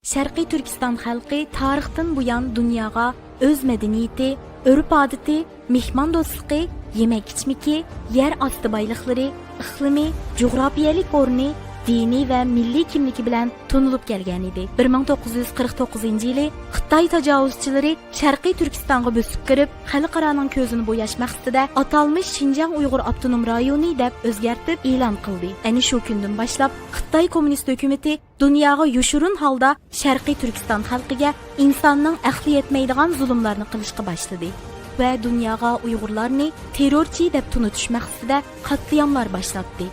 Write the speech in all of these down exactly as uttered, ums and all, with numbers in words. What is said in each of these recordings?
شەرقىي تۈركىستان خەلقى تارىختىن بۇيان دۇنياغا ئۆز مەدەنىيىتى، ئۆرپ-ئادىتى، مېھماندوستلۇقى، يېمەك-ئىچمىكى، يەر ئاستى بايلىقلىرى، ئىقلىمى، جۇغراپىيەلىك ئورنى، دىنى ۋە مىللىي كىملىكى بىلەن تونۇلۇپ كەلگەن ئىدى. بىر مىڭ توققۇز يۈز قىرىق توققۇزىنچى يىلى خىتاي تاجاۋۇزچىلىرى شەرقىي تۈركىستانغا بۆسۈپ كىرىپ، خەلقئارانىڭ كۆزىنى بوياش مەقسىتىدە ئاتالمىش شىنجاڭ ئۇيغۇر ئاپتونوم رايونى دەپ ئۆزگەرتىپ ئېلان قىلدى. ئەنە شۇ كۈندىن باشلاپ خىتاي كوممۇنىست ھۆكۈمىتى دۇنياغا يوشۇرۇن ھالدا شەرقىي تۈركىستان خەلقىگە ئىنساننىڭ ئەقلى يەتمەيدىغان زۇلۇملارنى قىلىشقا باشلىدى ۋە دۇنياغا ئۇيغۇرلارنى تېررورچى دەپ تونۇتۇش مەقسىتىدە قاتلىياملار باشلاتتى.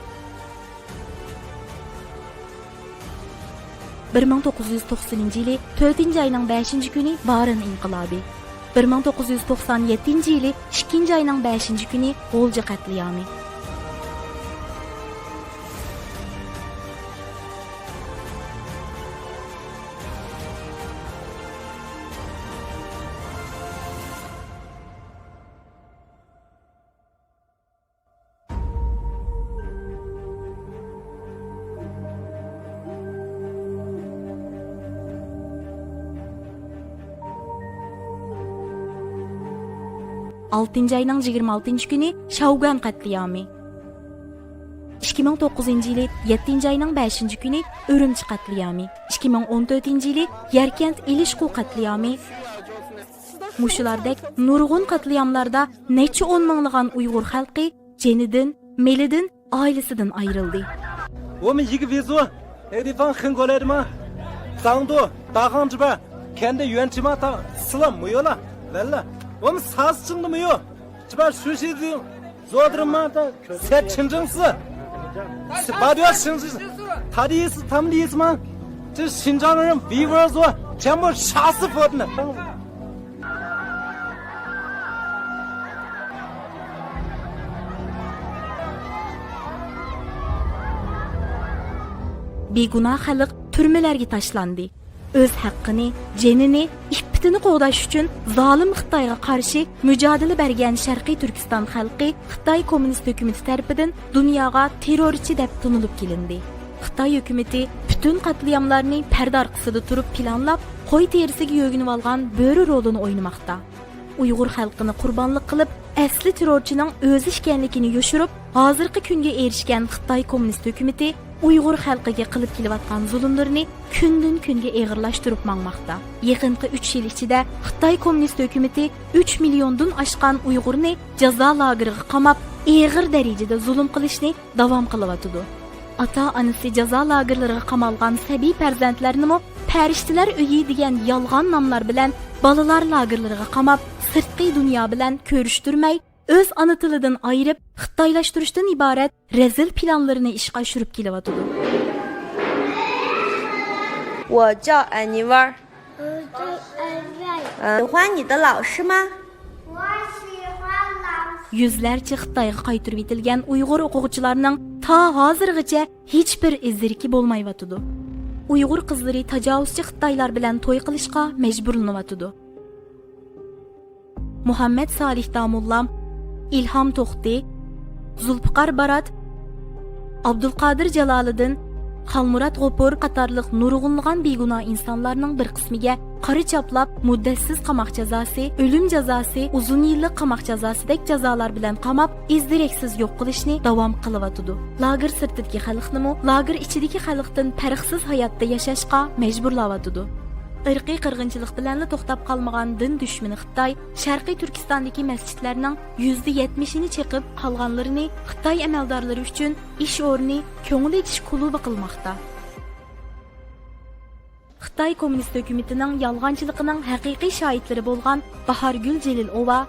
بىر مىڭ توققۇز يۈز توقسىنىنچى يىلى تۆتىنچى ئاينىڭ بەشىنچى كۈنى بارىن ئىنقىلابى، بىر مىڭ توققۇز يۈز توقسان يەتتىنچى يىلى ئىككىنچى ئاينىڭ بەشىنچى كۈنى غۇلجا قەتلىئامى. ئالتىنچى ئاينىڭ يىگىرمە ئالتىنچى كۈنى شاۋگۈەن قەتلىئامى. ئىككى مىڭ توققۇزىنچى يىلى يەتتىنچى ئاينىڭ بەشىنچى كۈنى ئۈرۈمچى قەتلىئامى. ئىككى مىڭ ئون تۆتىنچى يىلى يەركەنت ئېلىشقۇ قەتلىئامى. مۇشۇلاردەك نۇرغۇن قەتلىئاملاردا نەچچە ئون مىڭلىغان ئۇيغۇر خەلقى جېنىدىن، مېلىدىن، ئائىلىسىدىن ئايرىلدى. 我们一个民族，那个地方很过来的吗？藏族、大杭这边，看得远去吗？他死了没有了？完了，我们啥事情都没有，这边学习的，做的嘛，他才清真寺，是八九清真寺，他的意思，他们的意思吗？这新疆人维吾尔族全部杀死佛的呢。 بىگۇناھ خەلق تۈرمىلەرگە تاشلاندى. ئۆز ھەققىنى، جېنىنى، ئىپپىتىنى قوغداش ئۈچۈن زالىم خىتايغا قارشى مۇجادىلە بەرگەن شەرقىي تۈركىستان خەلقى خىتاي كوممۇنىست ھۆكۈمىتى تەرىپىدىن دۇنياغا تېررورچى دەپ تونۇلۇپ كېلىندى. خىتاي ھۆكۈمىتى پۈتۈن قەتلىئاملارنى پەردە ئارقىسىدا تۇرۇپ پىلانلاپ، قوي تېرىسىگە يۆگىنىۋالغان بۆرە رولىنى ئوينىماقتا. ئۇيغۇر خەلقىنى قۇربانلىق قىلىپ، ئەسلى تېررورچىنىڭ ئۆزى ئىكەنلىكىنى يوشۇرۇپ، ھازىرقى كۈنگە ئېرىشكەن خىتاي كوممۇنىست ھۆكۈمىتى ئۇيغۇر خەلقىگە قىلىپ كېلىۋاتقان زۇلۇملىرىنى كۈندىن-كۈنگە ئېغىرلاشتۇرۇپ ماڭماقتا. يېقىنقى ئۈچ يىل ئىچىدە خىتاي كوممۇنىست ھۆكۈمىتى ئۈچ مىليوندىن ئاشقان ئۇيغۇرنى جازا لاگېرىغا قاماپ، ئېغىر دەرىجىدە زۇلۇم قىلىشنى داۋام قىلىۋاتىدۇ. ئاتا-ئانىسى جازا لاگېرلىرىغا قامالغان سەبىي پەرزەنتلەرنىمۇ پەرىشتىلەر ئۆيى دېگەن يالغان ناملار بىلەن بالىلار لاگېرلىرىغا قاماپ، سىرتقى دۇنيا بىلەن كۆرۈشتۈرمەي، ئۆز ئانا تىلىدىن ئايرىپ، خىتايلاشتۇرۇشتىن ئىبارەت رەزىل پىلانلىرىنى ئىشقا ئاشۇرۇپ كېلىۋاتىدۇ. 我叫 ئەنىۋەر. 我叫 ئەنۋەر. 喜欢你的老师吗؟ يۈزلەرچە خىتايغا قايتۇرۇۋېتىلگەن ئۇيغۇر ئوقۇغۇچىلارنىڭ تا ھازىرغىچە ھېچبىر ئىز-دېرىكى بولمايۋاتىدۇ. ئۇيغۇر قىزلىرى تاجاۋۇزچى خىتايلار بىلەن توي قىلىشقا مەجبۇرلىنىۋاتىدۇ. مۇھەممەد سالىھ داموللام، ئىلھام توختى، زۇلپىقار بارات، ئابدۇلقادىر جالالىدىن، خالمۇرات غوپۇر قاتارلىق نۇرغۇنلىغان بىگۇناھ ئىنسانلارنىڭ بىر قىسمىگە قارا چاپلاپ، مۇددەتسىز قاماق جازاسى، ئۆلۈم جازاسى، ئۇزۇن يىللىق قاماق جازاسىدەك جازالار بىلەن قاماپ، ئىز-دېرەكسىز يوق قىلىشنى داۋام قىلىۋاتىدۇ. لاگېر سىرتىدىكى خەلقنىمۇ لاگېر ئىچىدىكى خەلقتىن پەرقسىز ھاياتتا ياشاشقا مەجبۇرلاۋاتىدۇ. ئىرقىي قىرغىنچىلىق بىلەنلا توختاپ قالمىغان دىن دۈشمىنى خىتاي شەرقىي تۈركىستاندىكى مەسچىتلەرنىڭ يۈزدە يەتمىشىنى چېقىپ، قالغانلىرىنى خىتاي ئەمەلدارلىرى ئۈچۈن ئىش ئورنى، كۆڭۈل ئېچىش كۇلۇبى قىلماقتا. خىتاي كوممۇنىست ھۆكۈمىتىنىڭ يالغانچىلىقىنىڭ ھەقىقىي شاھىتلىرى بولغان باھارگۈل جېلىلئوۋا،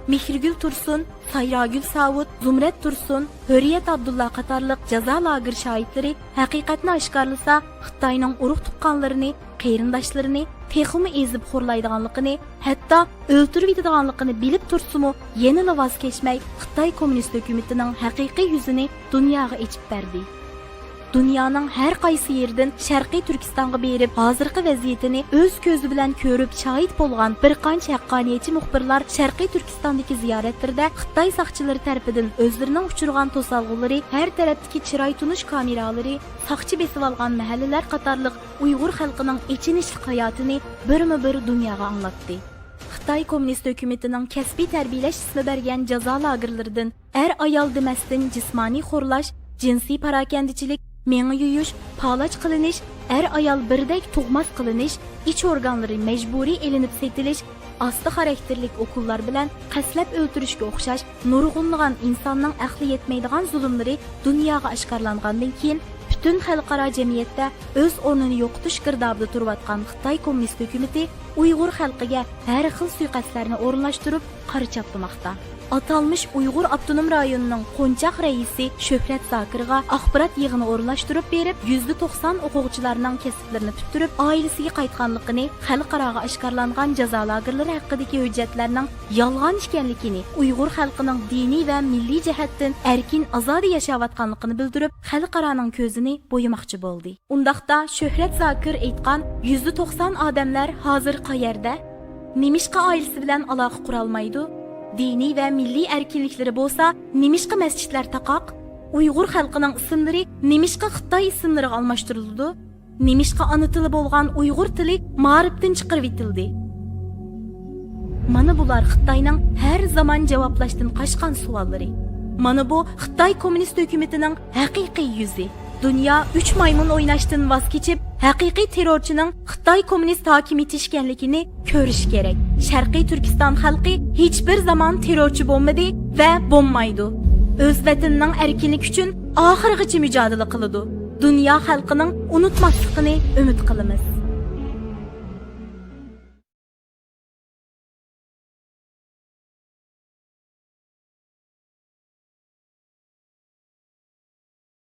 مېھرىگۈل تۇرسۇن، سايراگۈل ساۋۇت، زۇمرەت تۇرسۇن، ھۆرىيەت ئابدۇللا قاتارلىق جازا لاگېر شاھىتلىرى ھەقىقەتنى ئاشكارىلىسا، خىتاينىڭ ئۇرۇق-تۇغقانلىرىنى، قېرىنداشلىرىنى تېخىمۇ ئېزىپ خورلايدىغانلىقىنى، ھەتتا ئۆلتۈرۈۋېتىدىغانلىقىنى بىلىپ تۇرسىمۇ، يەنىلا ۋاز كەچمەي، خىتاي كوممۇنىست ھۆكۈمىتىنىڭ ھەقىقىي يۈزىنى دۇنياغا ئېچىپ بەردى. دۇنيانىڭ ھەر قايسى يېرىدىن شەرقىي تۈركىستانغا بېرىپ، ھازىرقى ۋەزىيىتىنى ئۆز كۆزى بىلەن كۆرۈپ شاھىت بولغان بىر قانچە ھەققانىيەتچى مۇخبىرلار شەرقىي تۈركىستاندىكى زىيارەتلىرىدە خىتاي ساقچىلىرى تەرىپىدىن ئۆزلىرىنىڭ ئۇچرىغان توسالغۇلىرى، ھەر تەرەپتىكى چىراي تونۇش كامېرالىرى، ساقچى بېسىۋالغان مەھەللىلەر قاتارلىق ئۇيغۇر خەلقىنىڭ ئېچىنىشلىق ھاياتىنى بىرمۇ بىر دۇنياغا ئاڭلاتتى. خىتاي كوممۇنىست ھۆكۈمىتىنىڭ كەسپىي تەربىيەلەش ئىسمى بەرگەن جازا لاگېرلىرىدىن ئەر-ئايال دېمەستىن جىسمانىي خورلاش، جىنسىي پاراكەندىچىلىك، مېڭە يۇيۇش، پالاچ قىلىنىش، ئەر-ئايال بىردەك تۇغماس قىلىنىش، ئىچ ئورگانلىرى مەجبۇرىي ئېلىنىپ سېتىلىش، ئاستا خاراكتېرلىك ئوكۇللار بىلەن قەستلەپ ئۆلتۈرۈشكە ئوخشاش نۇرغۇنلىغان ئىنساننىڭ ئەقلى يەتمەيدىغان زۇلۇملىرى دۇنياغا ئاشكارىلانغاندىن كېيىن، پۈتۈن خەلقئارا جەمئىيەتتە ئۆز ئورنىنى يوقىتىش گىردابىدا تۇرۇۋاتقان خىتاي كوممۇنىست ھۆكۈمىتى ئۇيغۇر خەلقىگە ھەر خىل سۇيىقەستلەرنى ئورۇنلاشتۇرۇپ، قارا چاپلىماقتا. ئاتالمىش ئۇيغۇر ئاپتونوم رايونىنىڭ قونچاق رەئىسى شۆھرەت زاكىرغا ئاخبارات يىغىنى ئورۇنلاشتۇرۇپ بېرىپ، يۈزدە توقسان ئوقۇغۇچىلارنىڭ كەسىپلىرىنى پۈتتۈرۈپ، ئائىلىسىگە قايتقانلىقىنى، خەلقئاراغا ئاشكارىلانغان جازا لاگېرلىرى ھەققىدىكى ھۆججەتلەرنىڭ يالغان ئىكەنلىكىنى، ئۇيغۇر خەلقىنىڭ دىنىي ۋە مىللىي جەھەتتىن ئەركىن، ئازادە ياشاۋاتقانلىقىنى بىلدۈرۈپ، خەلقئارانىڭ كۆزىنى بويىماقچى بولدى. ئۇنداقتا شۆھرەت زاكىر ئېيتقان يۈزدە توقسان ئادەملەر ھازىر قەيەردە؟ نېمىشقا ئائىلىسى بىلەن ئالاقە قۇرالمايدۇ؟ دىنىي ۋە مىللىي ئەركىنلىكلىرى بولسا نېمىشقا مەسچىتلەر تاقاق؟ ئۇيغۇر خەلقىنىڭ ئىسىملىرى نېمىشقا خىتاي ئىسىملىرىغا ئالماشتۇرۇلىدۇ؟ نېمىشقا ئانا تىلى بولغان ئۇيغۇر تىلى مائارىپتىن چىقىرىۋېتىلدى؟ مانا بۇلار خىتاينىڭ ھەر زامان جاۋابلاشتىن قاچقان سوئاللىرى. مانا بۇ خىتاي كوممۇنىست ھۆكۈمىتىنىڭ ھەقىقىي يۈزى. دۇنيا ئۈچ مايمۇن ئويناشتىن ۋاز كېچىپ، ھەقىقىي تېررورچىنىڭ خىتاي كوممۇنىست ھاكىمىيىتى ئىكەنلىكىنى كۆرۈشى كېرەك. شەرقىي تۈركىستان خەلقى ھېچبىر زامان تېررورچى بولمىدى ۋە بولمايدۇ. ئۆز ۋەتىنىنىڭ ئەركىنلىكى ئۈچۈن ئاخىرغىچە مۇجادىلە قىلىدۇ. دۇنيا خەلقىنىڭ ئۇنتۇماسلىقىنى ئۈمىد قىلىمىز.